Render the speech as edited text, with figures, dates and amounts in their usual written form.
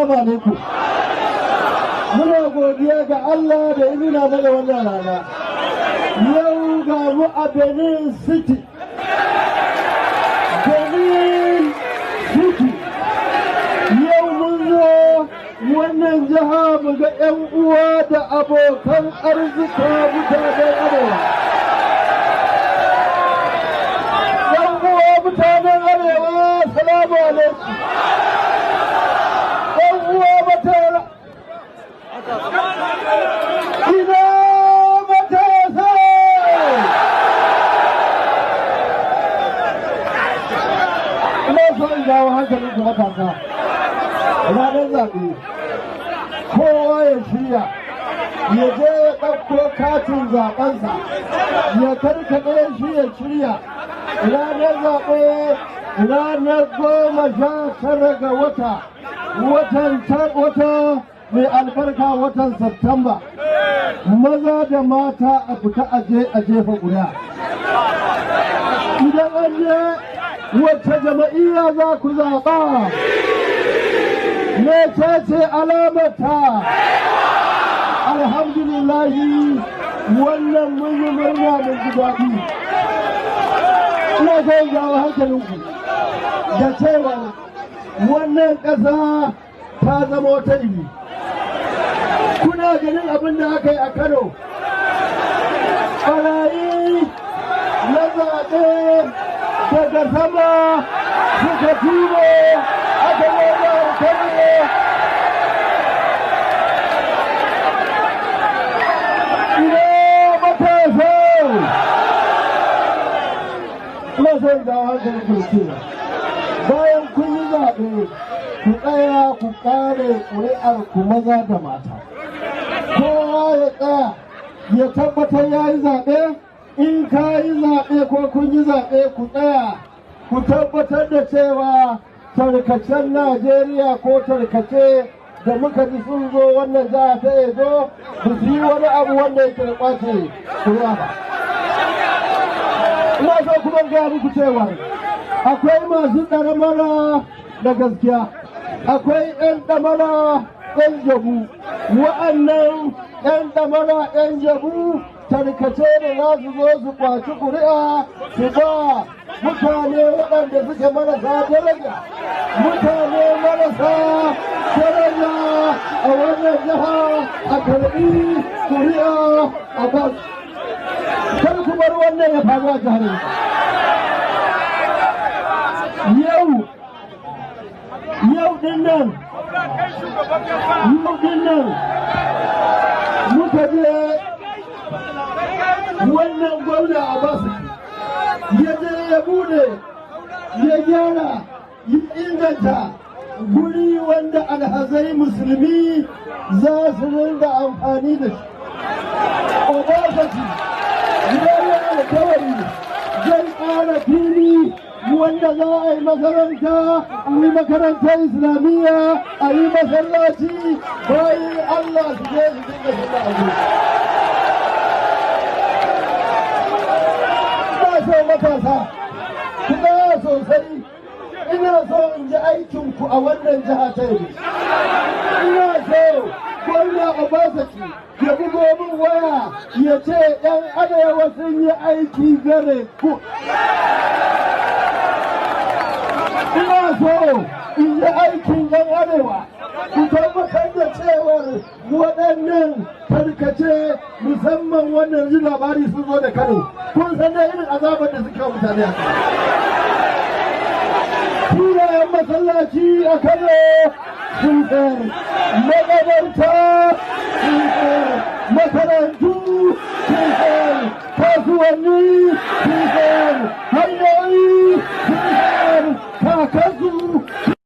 Salamu alaikum. Muna godiya ga Allah da ya nuna mana wannan rana. Yau ga mu a Benin City. Benin City. Yau mun zo wannan jiha mu ga 'yan uwa da abokan arzika, mutanen Arewa. 'Yan uwa mutanen Arewa, salamu alaikum. 'Yan uwa mutanen, ina matasa? Ina so in jawo hankalin ku matasa. Ranar zaɓe, kowa ya shirya, ya je ya ɗauko katin zaɓensa, ya karkaɗe shi, ya shirya. Ranar zaɓe, ranar 19 ga wata, watan wata mai albarka, watan Septemba. Maza da mata a fita aje a jefa ƙuri'a. Idan an je, wacce jam'iyya za ku zaɓa? Mecece alamarta? Alhamdulillahi, wannan mun yi murna, mun ji daɗi. Ina son jawo hankalinku da cewa wannan ƙasa ta zama wata iri. Kuna ganin abin da aka yi a Kano, ɓarayi na zaɓe daga sama suka turo aka zo jihar Kano. Ina matasa? Ina son jawo hankalin ku cewa bayan kun yi zaɓe, ku tsaya ku kare ƙuri'ar ku, maza da mata. Kowa ya tsaya ya tabbatar ya yi zaɓe. In ka yi zaɓe ko kun yi zaɓe, ku tsaya ku tabbatar da cewa tarkacen Najeriya ko tarkace da muka ji sun zo wannan jiha ta Edo ba su yi wani abu wanda yake da kwace kuri'a ba. Ina so kuma gaya muku cewa akwai masu ɗamara da gaskiya, akwai 'yan ɗamara 'yan jabu. Wa'annan 'yan ɗamara 'yan jabu tarkace da za su zo su kwaci ƙuri'a su ba mutane waɗanda suke marasa daraja, mutane marasa daraja a wannan jiha, a karɓi ƙuri'a a ba su. Kar ku bar wannan ya faru a jihar yau. Yau din nan, yau din nan muka je wannan gwamna a basu ya je ya bude, ya gyara, ya inganta guri wanda alhazai musulmi za su ringa amfani da shi. Obasaki ya yi alkawari zai ƙara fili wanda za a yi makaranta, a yi makarantar Islamiyya, a yi masallaci, bayan Allah su je su dinga sallah a guri. Ina so matasa ku tsaya sosai. Ina so in ji aikinku a wannan jiha ta Edo. Ina so gwamna Obasaki ya bugo min waya ya ce 'yan Arewa sun yi aiki gare ku. Ina so in yi aikin 'yan Arewa. Ku tabbatar da cewar waɗannan tarkace, musamman wannan ji labari sun zo da Kano. Kun san da irin azabar da suke wa mutane a Kano. Filayen masallaci a Kano sun tsayar, makabarta sun tsayar, makarantu sun tsayar, kasuwanni.